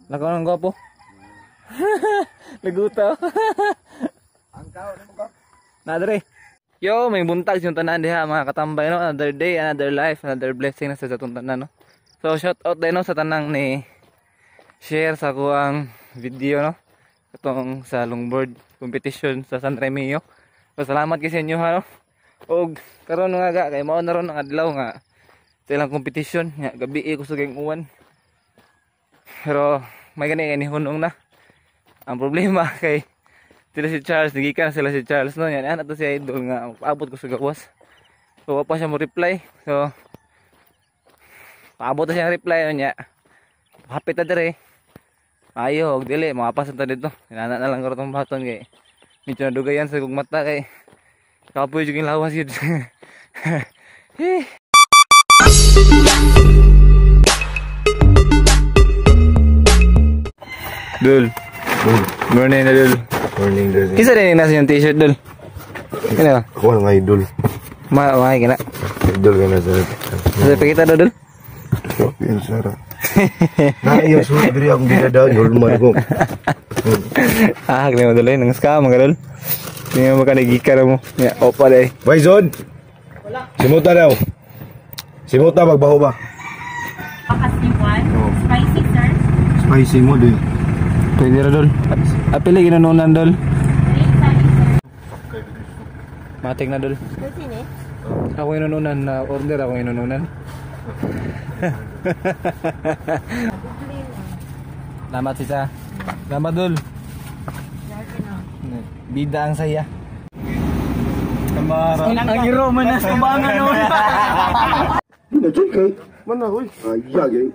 Lakaw ng gwapo. Nagutaw. Na dre. Yo, may buntag yung tanan diha mga katambay no. Another day, another life, another blessing na sa atong tanan no. So shout out din no sa tanang ni share sa kuang video no. Katong sa longboard competition sa San Remio. So salamat kay sa inyo ha no. Og karon nga ga kay mao na ron ang adlaw nga sa ilang competition nya gabi eh kusog ang uwan. Pero may gani ni hunong na. Ang problema kay sila si Charles, nagikan sila si Charles no, yan ato si Idol nga paabot ko sa gawas. So wa pa siya mo reply. So paabot na siya reply niya. Hapit na dire. Ayo og dili mapasan ta dito. Inana na lang ko tong baton kay medyo nadugayan sa kong mata kay kapoy jud yung lawas yun. Dul. Morning na Dul. Morning Dul. Kisa din nasa yung t-shirt Dul. Ano? Ako ang idol. Mahay ka na. Idol ka na sa. Sa pakita daw Dul. Yan sara. Na iyo suot diri akong gidadaw hulman ko. Ah, kaya mo Dul eh. Nang scam mga Dul. Hindi mo makanigika na mo. Ya, opa day. Bison. Wala. Simuta daw. Simuta magbaho ba? Pakasiwan. Spicy sir. Spicy mo dul. Pwede ra Dol. Apili ginununan Dol. Matik na Dol. Ako inununan na order ako inununan. Salamat sisa. Salamat Dol. Bida ang saya. Ang hero man na sa bangan nun. Na kay. Man na hoy. Ay gay.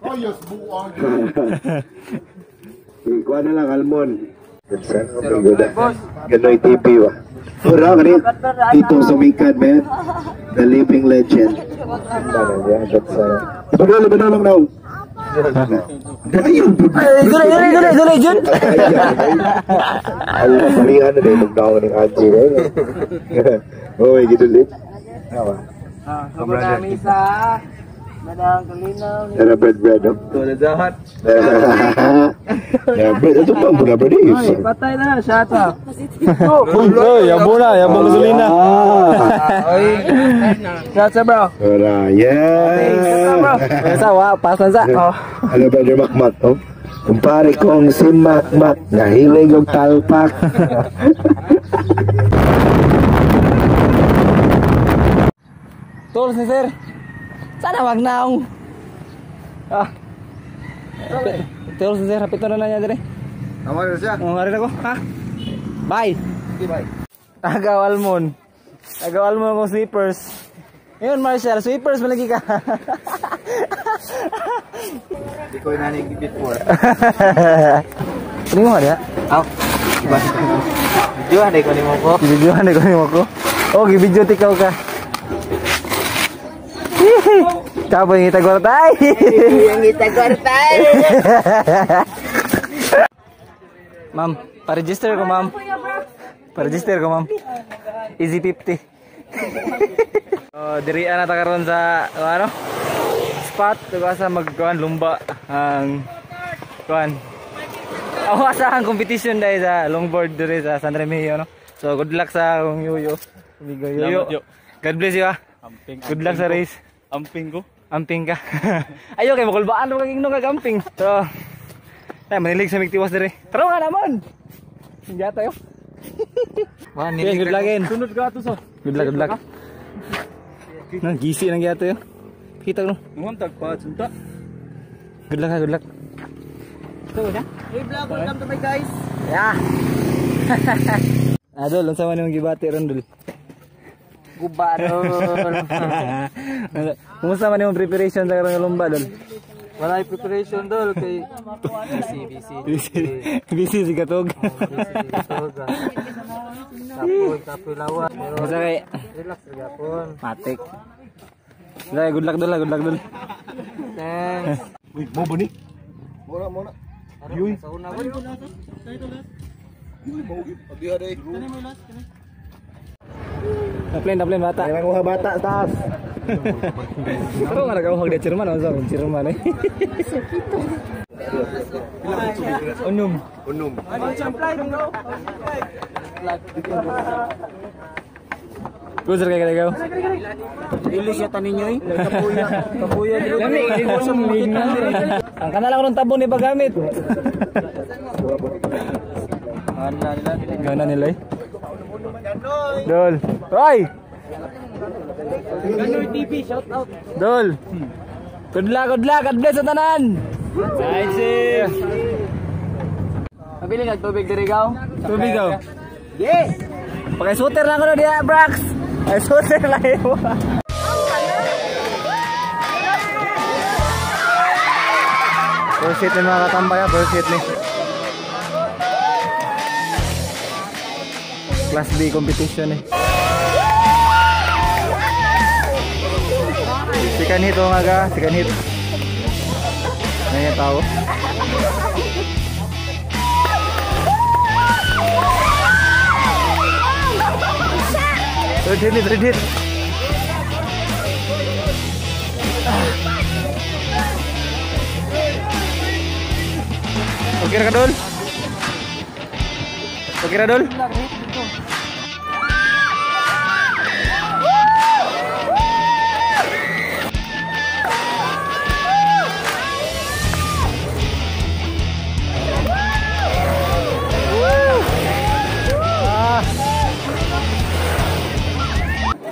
Ayos buang. Kuha na lang almond. Ganoy TV ba? Ura ka rin. Tito Sumikad, man. The living legend. Badol, badol lang daw. Ayun! Dulay, dulay, dulay, dulay, Jun! Allah, palihan na din. Magdaw ng Aji. Uy, gitu din. Kami sa Madang Kalinaw. Dara bread bread oh. Tuh jahat. Ya bread itu bang pura bread ini. Patay na siya ta. Oy, yabo na, yabo gasolina. Shot bro. Ora, yeah. Sa wa, pasan sa. Ano ba brother Makmak oh? Kumpare kong si Makmak nahilig og talpak. Tol si sir. Sana wag naong. Ah. Tol si sir, hapit na niya dire. Tama na siya. Oh, ako. Ha? Bye. Okay, bye. Agaw almond. Agaw almond akong sweepers. Ngayon, Marshall, sweepers malagi ka. Di ko inanig before. Ano mo dia? Aw. Iba. Videohan ko nimo ko. Videohan ko nimo ko. Oh, gi-video tikaw ka. Kapoy ngita gwartay. Ngita gwartay. Ma'am, pa-register ko ma'am. Pa-register ko ma'am. Easy 50. Oh, diri na ta karon sa ano? Spot ug asa magkuan lumba ang kuan. Aw asa ang competition dai sa longboard diri sa San Remigio no. So good luck sa akong yoyo. Amigo yoyo. God bless you ah. Good luck sa race. Amping ko. Amping ka. Ayo kay makulbaan mo kag ingno kag amping. So ay manilig sa migtiwas diri. Tara nga naman. Sinja tayo. Okay, good luck in. Sunod ka ato sa. Good luck, good luck. Nang gisi nang gyata yo. Kita no. Nguntag pa sunta. Good luck ha, good luck. Hey vlog, welcome to my guys. Yeah. Adol, unsa man imong gibati ron Dul? Guba ron. Kumusta man imong preparation sa karong lumba Dul? Wala preparation Dol kay busy busy. Busy, busy si Katog. Busy si Kapoy, kapoy lawa. Pero Basta kay relax ra gyapon. matik. Dai, good luck Dul, good luck Dul. Thanks. Uy, mo ba ni? Mora, mora. Yuy. Sa una ba? Daplin, daplin bata. Kaya kuha bata taas. Pero nga nagawag na chairman, ano sa chairman eh. Unom. Unom. Gusto kay kagaw. Ilis yata ninyo eh. Kapuya. Kapuya. Lami, ang kanala ko ng tabon ni pagamit. Gana nila eh. Dol. Hoy! Ganoy TV, shout out. Dol. Good luck, good luck. God bless sa tanan. Right, safe. Mabili kag tubig diri gaw. Tubig daw. Yes. Pakisuter lang ko na diya, Brax. Ay, suter lang mo. First hit ni mga katambay, first hit ni. Class B competition eh. Second hit oh nga ga, second hit. Ngayon tao. Third hit ni, third hit. Okay ra ka dol? Okay ra dol?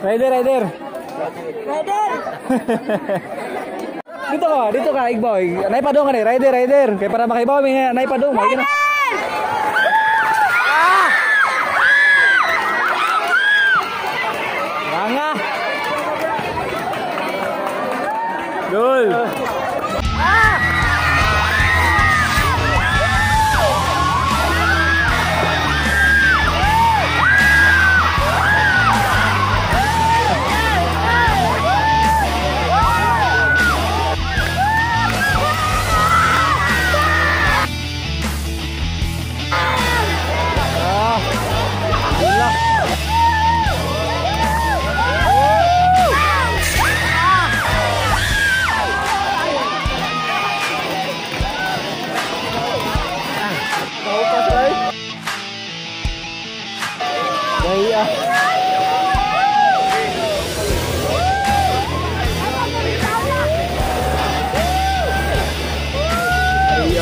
Rider, rider. Rider. Dito ka, Igboy. Nay pa dong ka ni, rider, rider. Kay para makaibaw mi nay pa dong. Rider! Ah! Ranga. Gol. Ah!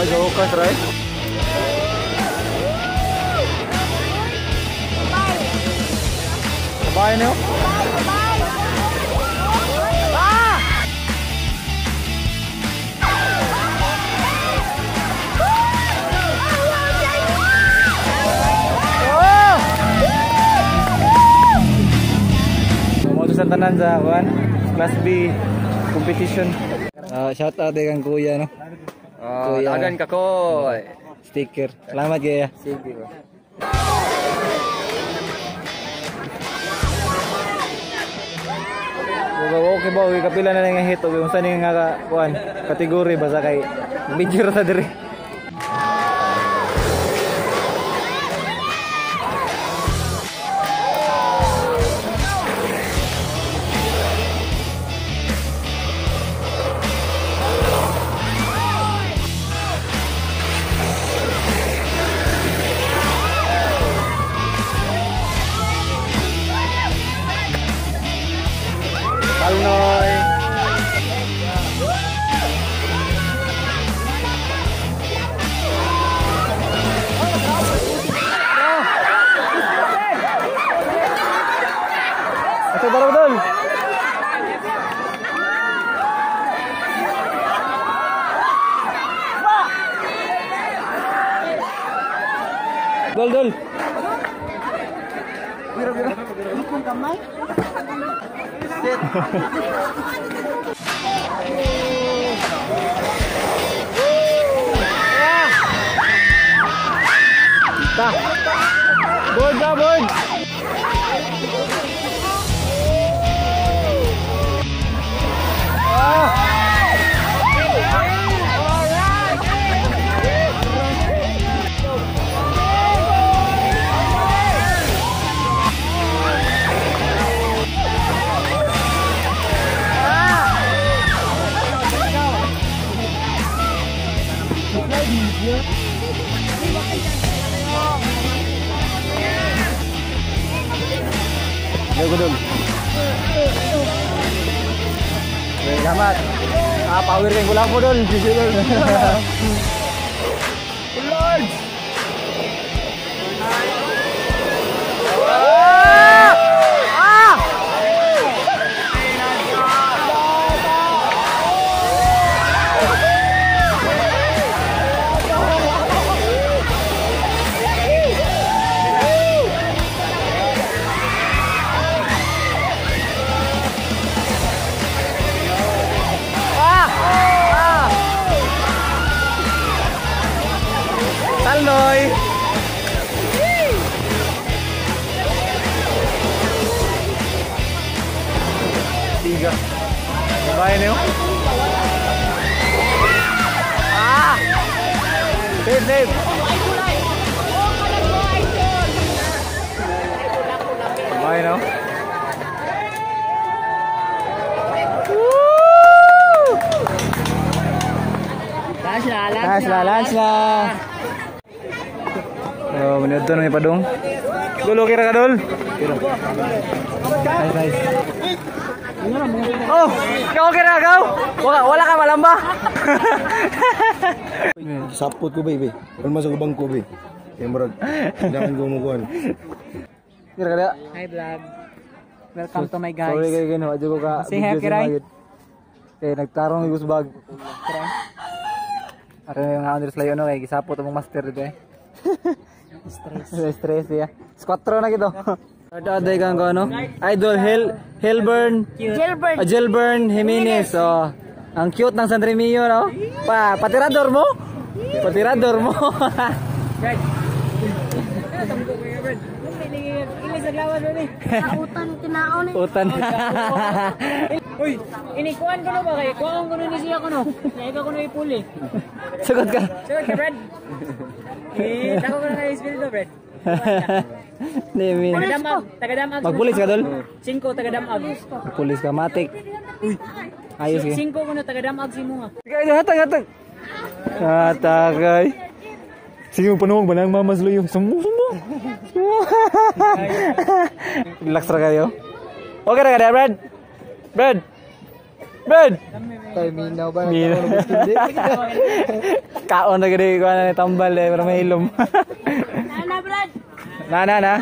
Gahukas, right? Bye niyo. Ah! Oh! Mo sa tanan sa kuan, Class B competition. Shout out kang kuya no. Kuya. Dagan ka ko. Sticker. Salamat kaya. Sige. Okay ba, okay kapila na nga hit okay unsa ni nga kuan kategory basta kay medyo ra ta diri. Palnoy. Ito daraw dol. Dol dol. Kita. Board na board. Yeah. Yo, salamat. Ah, power kay kulang po dol. Lord. Ah! Taloy. Tiga. Babae niyo. Ah! Save, save. Babae no? Woo! Lunch na, lunch na, lunch na. Oh, maniood to na may padong. Dol, okay ra ka, Dol? Nice, nice. Oh, ikaw okay ra ka? Wala ka malamba. Sapot ko, baby. Kalma sa bangko, baby. Kaya murag, kailangan ko mukuhan. Hi, vlog. Welcome to my guys. Sorry kayo gano'n. Adyo ko ka. Say hi, Kiray. Kaya nagtarong yung bag. Akin yung Andres Layo, no? Kaya gisapot ang master dito eh. Stress. Stress ya. Squatro na gitu. Ada ada kang ano? Idol Hilbern. Gilbert. Gilbern Jimenez. Oh. Ang cute ng San Remio, no? Pa, patirador mo? Patirador mo. Utan kinaon eh. Utan. Uy, inikuan ko no ba kay? Kuan ko no ni siya ko no. Naika ko no ipuli. Sagot ka. Sagot ka, Brad. Eh, tako ko na kay Espiritu, Brad. Hindi, min. Tagadamag, tagadamag. Magpulis ka, Dol? 5 tagadamag. Magpulis ka, matik. Uy. Ayos ka. 5 ko na tagadamag si mo nga. Sige, hatag, hatag. Hatag, ay. Sige, panuwag ba lang mamas luyo? Sumo, sumo. Sumo. Relax ra kayo. Okay ra ka, Brad? Brad? Brad? Tayo minaw ba? Kaon na gani ko na tambal eh, pero may hilom. Na, Brad. Na, na, na.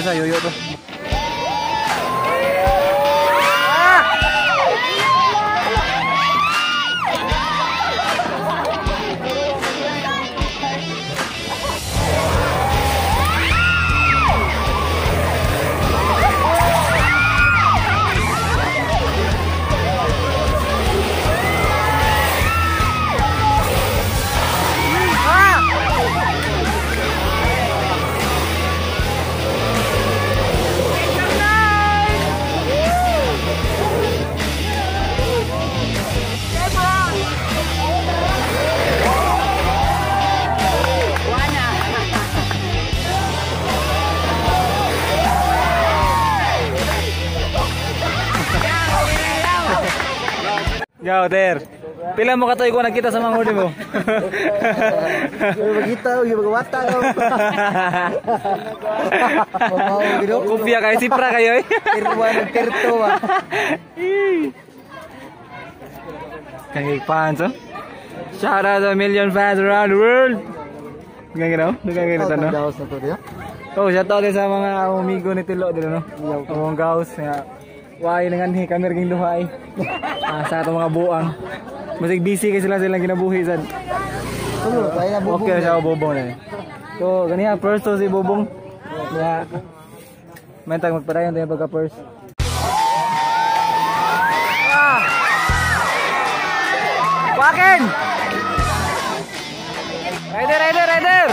Yoyo to. Go there. Pila mo katoy ko nakita sa mga huli mo. Magita, magwata ka. Kupya kayo, sipra kayo eh. Tirwa ng tirto ba. Kang fans, oh. Shout out to a million fans around the world. Gagano? Gagano to, no? Oh, shout out sa mga amigo ni Tilo dito, no? Among gaos nga. Why nanganhi kami ring duha eh. Sa atong mga buang. Masig busy kay sila silang kinabuhi sad. Okay siya bubong na. So, ganiya first to si Bubong. Ya. May tag magpadayon tayo pagka first. Akin! Rider, rider, rider!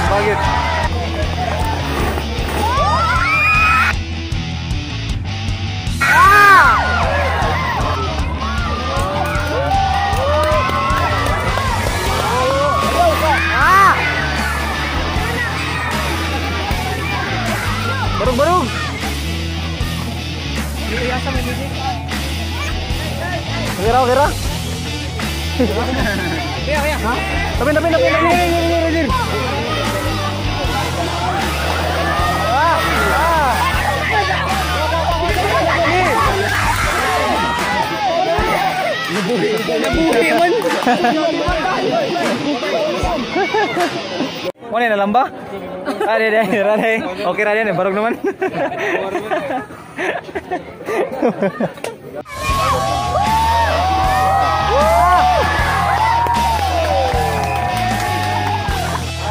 Bagit. Ah! Ah! Barug-barug. Kira kira. Tabi tabi tabi tabi. Nabuhi man. Mo na lamba? Ah, di, di, okay ra din, barog naman.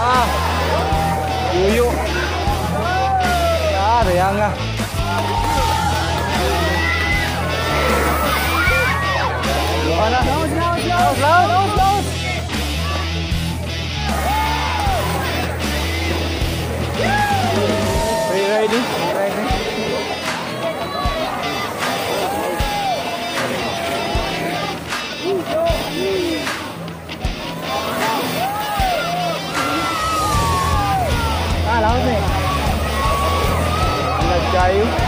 Ah. Uyo. Ah, dayanga. Laos, laos, laos, laos, laos. Free riding, free riding. Ah, laos ni. Kayo.